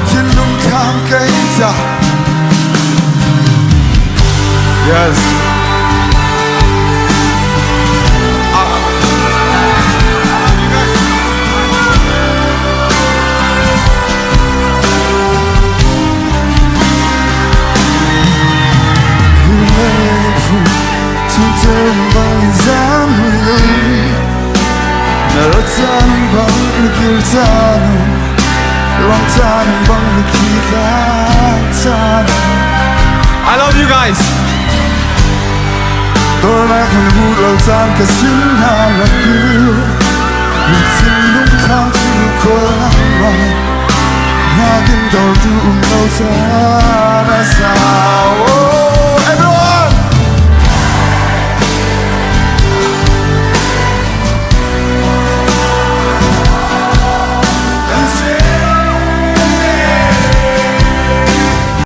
Thinlung tham kei ca. Yes. I love you guys. Dornak na hmu lo caan ka sin na rak kil. Thinlung thang cu khual na nakin dawr tu um lo caan.